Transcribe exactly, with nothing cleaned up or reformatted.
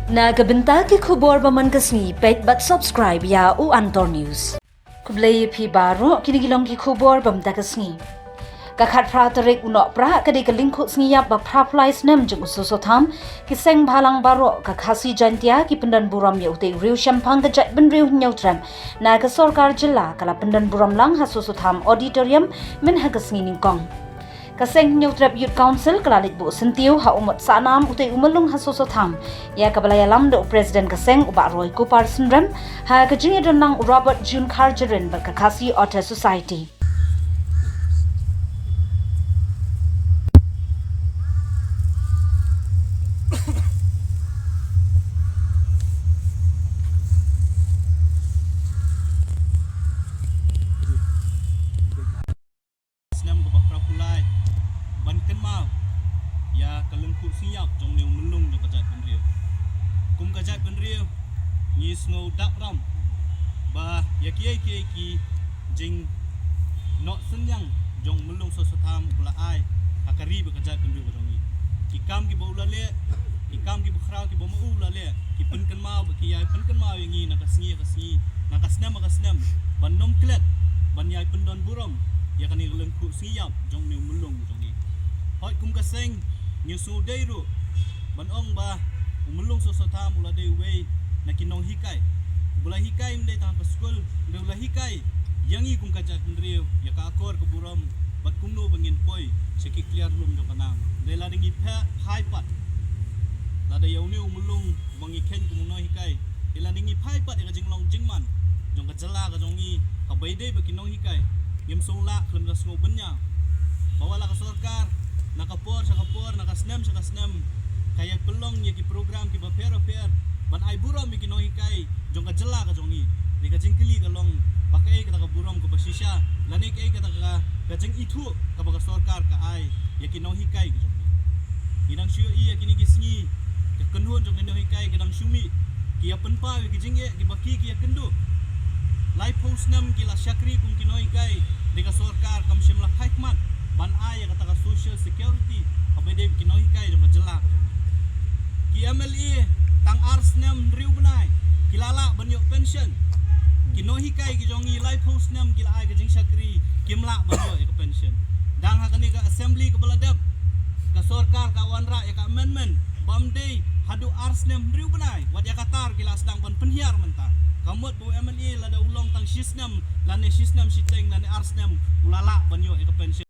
Na ka bynta ki khubor ba man ka sngi, peit bad subscribe ïa u Antor News. Khublei ïa phi baroh, kine ki long ki khubor ba mynta ka sngi. Ka khatphra tarik u Nohprah ka dei ka lyngkhuh sngi ïap ba phra phew lai snem jong u Soso Tham. Ki seng bhalang baroh ka Khasi Jaintia ki pyndon burom ïa utei u riew shemphang ka jaitbynriew Hynñiewtrep na ka sorkar jylla ka la pyndon burom lang ha Soso Tham Auditorium mynha ka sngi nyngkong. Ka seng Hynñiewtrep Youth Council ka la leit buh syntiew ha u mot sahnam utei u myllung ha Soso Tham, ïa kaba la ïalam da u President ka seng u Bah Roy Kupar Synrem, ha ka jingïadon lang u Robert June Kharjahrin bad ka Khasi Author Society. Snem kaba phra phew lai ban kynmaw ïa ka lyngkhuh sngi ïap jong une u myllung jong ka jaitbynriew. Kum ka jaitbynriew ngi sngew dap ram ba ïa kiei kiei ki jingnoh synñiang jong u myllung Soso Tham uba la ai ha ka ri bad ka jaitbynriew ka jong ngi. Ki kam kiba u la leh, ki kam kiba khraw kiba ma u la leh, ki pynkynmaw ba ki ïai pynkynmaw ïa ngi na ka sngi ha ka sngi, na ka snem ha ka snem, ban nym klet ban ïai pyndon burom ïa kane ka lyngkhuh sngi ïap jong une u myllung jong ngi. Hooid, kum ka seng ngi sngewdei ruh ban ong ba u myllung Soso Tham u la dei uwei na ki nonghikai uba la hikai ym dei tang ha ka skul, hynrei u la hikai ïa ngi kum ka jaitbynriew ïa ka akor ka burom bad kumno ba ngin poi sha ki kliar lum jong ka nam. Hynrei lada ngi phai pat, lada ïa une u myllung ba ngi kheiñ kum u nonghikai, lada ngi phai pat ïa ka jinglong jingman jong ka jylla ka jong ngi kaba ïadei bad ki nonghikai, ngim sngewlah khlem da sngew bynñiaw ba wat la ka sorkar na ka por sha ka por, na ka snem sha ka snem, ka ïa pynlong ïa ki program kiba pher bapher ban ai burom ïa ki nonghikai jong ka jylla ka jong ngi. Hynrei ka jingkylli ka long ba kaei kata ka burom kaba shisha lane kaei kata ka, ka jingithuh kaba ka sorkar ka ai ïa ki nonghikai ki jong ngi. Ngi dang shu ïohi ïa kine ki sngi ka kynhun jong ki nonghikai ki dang shu mih, ki ïa pynpaw ïa ki jingeh kiba ki ki ïa kynduh. Laiphew snem ki la shakri kum ki nonghikai, hynrei ka sorkar kam shym la phai khmat ban ai ïa kata ka social security kaba ïadei bad ki nonghikai jong ka jylla ka jong ngi. Ki M L A tang ar snem hynriew bnai ki la lah ban ïoh pension. Ki nonghikai ki jong ngi laiphew snem ki la ai ka jingshakri, kim lah ban ïoh ïa ka pension. Dang ha kane ka assembly kaba la dep, ka sorkar ka wanrah ïa ka amendment ba ym dei haduh ar snem hynriew bnai, wat ïa katta ki la sdang ban pynhiar mynta. Ka mut ba u M L A lada u long tang shi snem lane shi snem shiteng lane ar snem u la lah ban ïoh ïa ka pension.